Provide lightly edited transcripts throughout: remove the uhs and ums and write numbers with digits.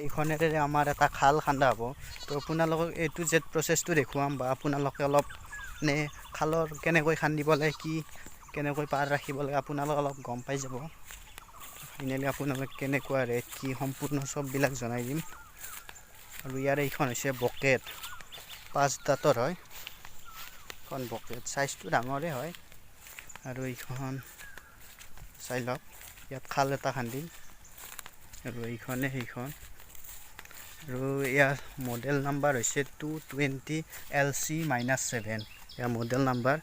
এইখনেৰে আমাৰ এটা খাল খান্দা হ'ব। তো আপোনালোকক এ টু জেড প্ৰচেছটো দেখুৱাম বা আপোনালোকে অলপ মানে খালৰ কেনেকৈ খান্দিব লাগে, কি কেনেকৈ পাৰ ৰাখিব লাগে, আপোনালোকে অলপ গম পাই যাব। ফাইনেলি আপোনালোক কেনেকুৱা ৰেট কি সম্পূৰ্ণ চববিলাক জনাই দিম। আৰু ইয়াৰ এইখন হৈছে বকেট, 5 দাঁতৰ হয় এইখন বকেট, চাইজটো ডাঙৰে হয়। আৰু এইখন চাই লওক, ইয়াত খাল এটা খান্দিম। আৰু এইখনে সেইখন। আৰু ইয়াৰ মডেল নাম্বাৰ হৈছে 220 LC-7, year model number.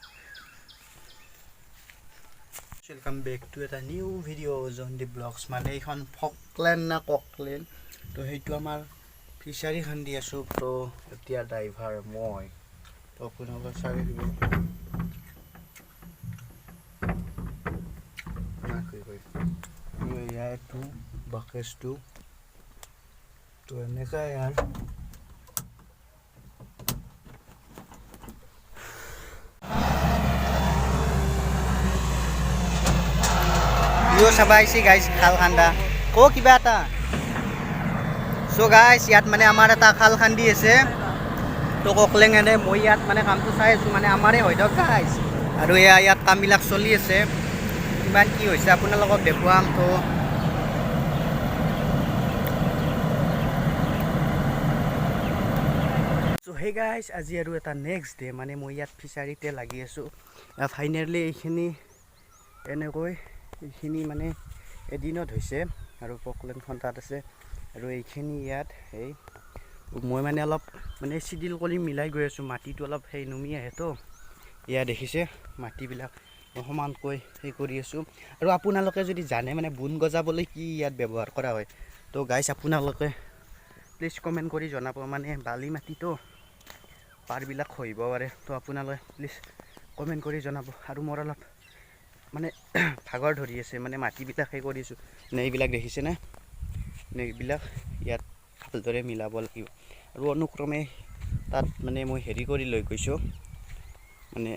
Welcome back to এটা নিউ ভিডিঅ' জনদীপ ব্লগছ। মানে এইখন ফকলেন না ককলেন, তো সেইটো আমাৰ ফিচাৰী খান্দি আছোঁ। তো এতিয়া ড্ৰাইভাৰ মই, তো আপোনালোকে চাই দিব। ইয়াৰটো বাকেচটো তো এনেকুৱাই আৰু। ইও চাবা আহিছে গাইজ খাল খান্দা ক কিবা এটা। চ' গাইজ, ইয়াত মানে আমাৰ এটা খাল খান্দি আছে। তো ককলেঙেৰে মই ইয়াত মানে কামটো চাই আছোঁ, মানে আমাৰে হয় দিয়ক গাইজ। আৰু এয়া ইয়াত কামবিলাক চলি আছে, কিমান কি হৈছে আপোনালোকক দেখুৱাম। তো চ' সেই গাইজ, আজি আৰু এটা নেক্সট ডে, মানে মই ইয়াত ফিচাৰীতে লাগি আছোঁ। ফাইনেলি এইখিনি এনেকৈ এইখিনি মানে এদিনত হৈছে। আৰু পকলেনখন তাত আছে। আৰু এইখিনি ইয়াত এই মই মানে অলপ মানে চিডিল কৰি মিলাই গৈ আছোঁ, মাটিটো অলপ সেই নুমি আহেতো। এয়া দেখিছে মাটিবিলাক মই সমানকৈ সেই কৰি আছোঁ। আৰু আপোনালোকে যদি জানে মানে বোন গজাবলৈ কি ইয়াত ব্যৱহাৰ কৰা হয়, তো গাইজ আপোনালোকে প্লিজ কমেণ্ট কৰি জনাব। মানে বালি মাটিতো পাৰবিলাক খহিব পাৰে, তো আপোনালোকে প্লিজ কমেণ্ট কৰি জনাব। আৰু মোৰ অলপ মানে ভাগৰ ধৰি আছে, মানে মাটিবিলাক সেই কৰি আছোঁ। মানে এইবিলাক দেখিছেনে, এইবিলাক ইয়াত ভালদৰে মিলাব লাগিব। আৰু অনুক্ৰমে তাত মানে মই হেৰি কৰি লৈ গৈছোঁ, মানে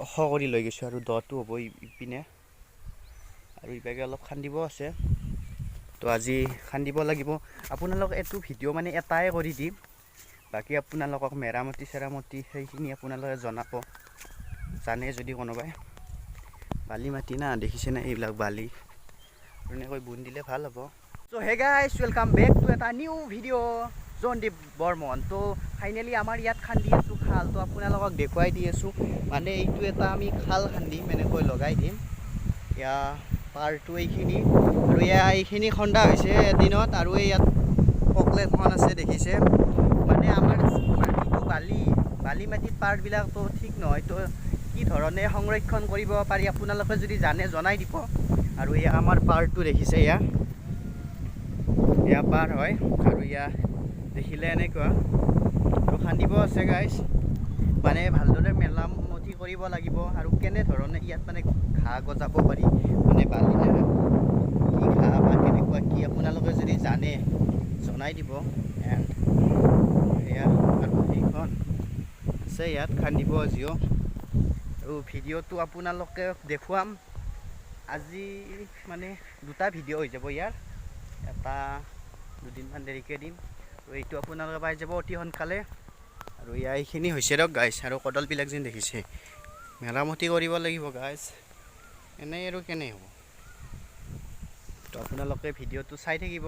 ওখ কৰি লৈ গৈছোঁ। আৰু দটো হ'ব ইপিনে, আৰু ইভাগে অলপ খান্দিব আছে। তো আজি খান্দিব লাগিব। আপোনালোক এইটো ভিডিঅ' মানে এটাই কৰি দিম, বাকী আপোনালোকক মেৰামতি চেৰামতি সেইখিনি আপোনালোকে জনাব, জানে যদি কোনোবাই। বালি মাটি না দেখিছেনে, এইবিলাক বালি এনেকৈ বোন দিলে ভাল হ'ব। চ' hey guys, welcome back to এটা নিউ ভিডিঅ' জনদীপ বৰ্মন। তো ফাইনেলি আমাৰ ইয়াত খান্দি আছোঁ খাল, তো আপোনালোকক দেখুৱাই দি আছোঁ। মানে এইটো এটা আমি খাল খান্দিম, এনেকৈ লগাই দিম। ইয়াৰ পাৰটো এইখিনি, আৰু এয়া এইখিনি খন্দা হৈছে এদিনত। আৰু এই ইয়াত পকলেটখন আছে দেখিছে। মানে আমাৰ মাটিটো বালি, বালি মাটিত পাৰবিলাকতো ঠিক নহয়, তো কি ধৰণে সংৰক্ষণ কৰিব পাৰি আপোনালোকে যদি জানে জনাই দিব। আৰু এয়া আমাৰ পাৰটো দেখিছে, এয়া এয়া পাৰ হয়। আৰু এয়া দেখিলে এনেকুৱা আৰু খান্দিব আছে গাইজ, মানে ভালদৰে মেৰামতি কৰিব লাগিব। আৰু কেনেধৰণে ইয়াত মানে ঘাঁহ গজাব পাৰি, মানে বালি না কি ঘাঁহ বা কেনেকুৱা কি আপোনালোকে যদি জানে জনাই দিব। এণ্ড এয়া আৰু সেইখন আছে ইয়াত খান্দিব আজিও। আৰু ভিডিঅ'টো আপোনালোকে দেখুৱাম আজি, মানে দুটা ভিডিঅ' হৈ যাব ইয়াৰ, এটা দুদিনমান দেৰিকৈ দিম। আৰু এইটো আপোনালোকে পাই যাব অতি সোনকালে। আৰু ইয়াৰ এইখিনি হৈছে দিয়ক গাইজ। আৰু কদলবিলাক যেন দেখিছে, মেৰামতি কৰিব লাগিব গাইজ, এনেই আৰু কেনে হ'ব। তো আপোনালোকে ভিডিঅ'টো চাই থাকিব।